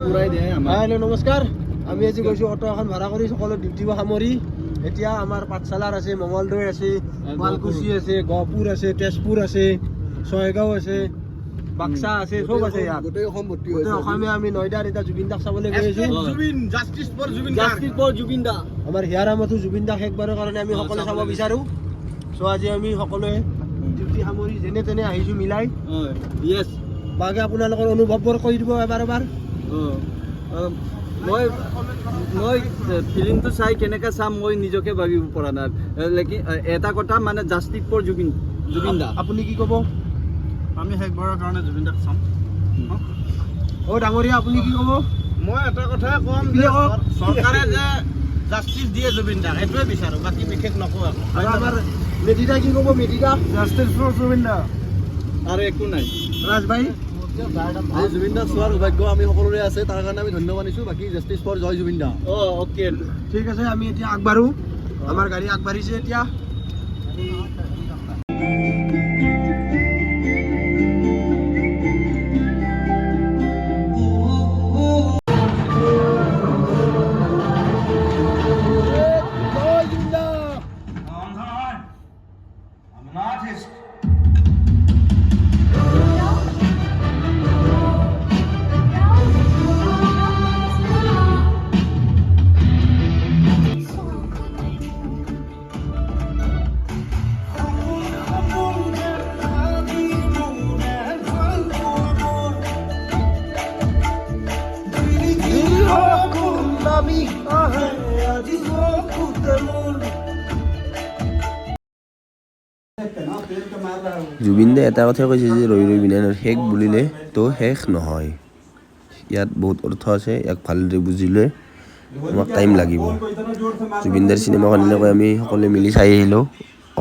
পুৰাই দিয়ে আমাৰ। হেল্ল', নমস্কাৰ। আমি আজি গৈছোঁ অটো এখন ভাড়া কৰি, সকলো ডিউটি সামৰি। এতিয়া আমাৰ পাঠশালাৰ আছে, মঙলদৈ আছে, শুৱালকুছি আছে, গহপুৰ আছে, তেজপুৰ আছে, ছয়গাঁও আছে, বাক্সা আছে, চব আছে ইয়াত। গোটেই অসম ভৰ্তি। গোটেই অসমীয়া আমি নয়দাত এতিয়া জুবিন দাক চাবলৈ গৈ আছো। Zubeen, justice for Zubeen, justice for Zubeen da. আমাৰ হিয়াৰ আমঠু জুবিন দাক শেষবাৰৰ কাৰণে আমি সকলোৱে চাব বিচাৰোঁ। চ' আজি আমি সকলোৱে ডিউটি সামৰি যেনে তেনে আহিছোঁ মিলাই। বাকী আপোনালোকৰ অনুভৱবোৰ কৈ দিব এবাৰ এবাৰ। মই ফিল্মটো চাই কেনেকৈ চাম, মই নিজকে ভাবিব পৰা নাই। লেকিন এটা কথা মানে, জাষ্টিছ ফৰ জুবিন, জুবিন দা। আপুনি কি ক'ব? আমি শেষবাৰৰ কাৰণে জুবিন দাক চাম। অ' ডাঙৰীয়া, আপুনি কি ক'ব? মই এটা কথাই ক'ম কি যে কওক? চৰকাৰে যে জাষ্টিছ দিয়ে জুবিন দাক, সেইটোৱে বিচাৰোঁ। বাকী বিশেষ নকওঁ একো। আৰু আমাৰ মেডিদা কি ক'ব, মেডিদা? জাষ্টিছ ফৰ জুবিন দা। আৰু একো নাই। ৰাজভাই? আজি জুবিন দাক চোৱাৰ সৌভাগ্য আমি সকলোৰে আছে, তাৰ কাৰণে আমি ধন্য মানিছোঁ। বাকী জাষ্টিছ ফৰ জয় জুবিন দা। অঁ, অ'কে। ঠিক আছে, আমি এতিয়া আগবাঢ়ো। আমাৰ গাড়ী আগবাঢ়িছে এতিয়া। জয় জুবিন দা। I'm an artist. Zubeen দাই এটা কথাই কৈছে যে ৰৈ ৰৈ বিনালে শেষ বুলিলে তো শেষ নহয়। ইয়াত বহুত অৰ্থ আছে, ইয়াক ভালদৰে বুজিলে আমাক টাইম লাগিব। জুবিন দাৰ চিনেমাখন এনেকৈ আমি সকলোৱে মিলি চাই আহিলোঁ,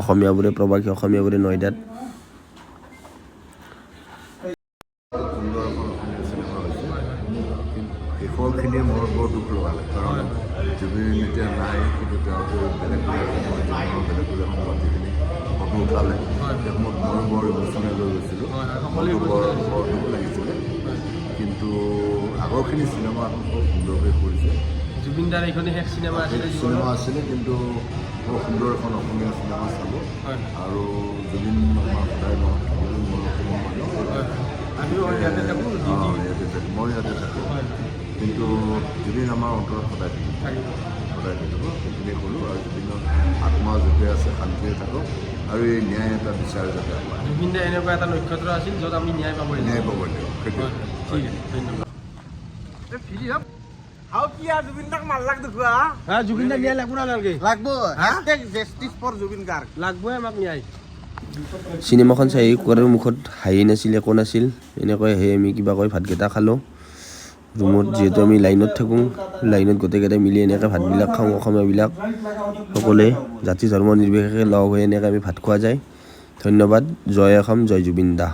অসমীয়াবোৰে, প্ৰৱাসী অসমীয়াবোৰে নয়দাত। সুন্দৰ এখন অসমীয়া চিনেমা হৈছে, কিন্তু শেষৰখিনিয়ে মনত বৰ দুখ লগালে। কাৰণ জুবিন এতিয়া নাই, কিন্তু তেওঁতো বেলেগ বেলেগ সময়ত, জীৱনৰ বেলেগ বেলেগ সময়ত যিখিনি ফটো উঠালে, সেই সময়ত ময়ো বৰ ইম'চনেল হৈ গৈছিলোঁ। মনটো বৰ বৰ দুখ লাগিছিলে। কিন্তু আগৰখিনি চিনেমা এখন বৰ সুন্দৰকৈ কৰিছে। জুবিন দাৰ এইখনে শেষ চিনেমা আছিলে। চিনেমা আছিলে, কিন্তু বৰ সুন্দৰ এখন অসমীয়া চিনেমা চালোঁ। আৰু জুবিন আমাৰ সদায় মনত থাকিব। মই অসমৰ মানুহ। আমিও ইয়াতে থাকোঁ। অঁ, ইয়াতে থাকোঁ, মই ইয়াতে থাকোঁ। কিন্তু জুবিন আমাৰ অন্তৰত সদায় থাকিব, সদায় থাকিব। সেইখিনিয়ে ক'লোঁ। আৰু জুবিনৰ আত্মা য'তে আছে শান্তিৰে থাকক আৰু এই ন্যায় এটা বিচাৰ যাতে পায়। জুবিন দা এনেকুৱা এটা নক্ষত্ৰ আছিল য'ত আমি ন্যায় পাব লাগিব। ন্যায় পাব লাগিব, সেইটোৱে। ঠিক আছে, ধন্যবাদ। হাও কি আৰু জুবিন দাক মাৰলাক দেখুৱা। হা, জুবিন দা ন্যায় লাগব না নালাগে? লাগব। Justice for Zubeen Garg. লাগবই আমাক ন্যায়। চিনেমাখন চাই কাৰো মুখত হাঁহি নাছিল, একো নাছিল। এনেকৈ আহি আমি কিবাকৈ ভাতকেইটা খালোঁ ৰুমত। যিহেতু আমি লাইনত থাকোঁ, লাইনত গোটেইকেইটাই মিলি এনেকৈ ভাতবিলাক খাওঁ। অসমীয়াবিলাক সকলোৱে জাতি ধৰ্ম নিৰ্বিশেষে লগ হৈ এনেকৈ আমি ভাত খোৱা যায়। ধন্যবাদ। জয় অসম, জয় জুবিন দা।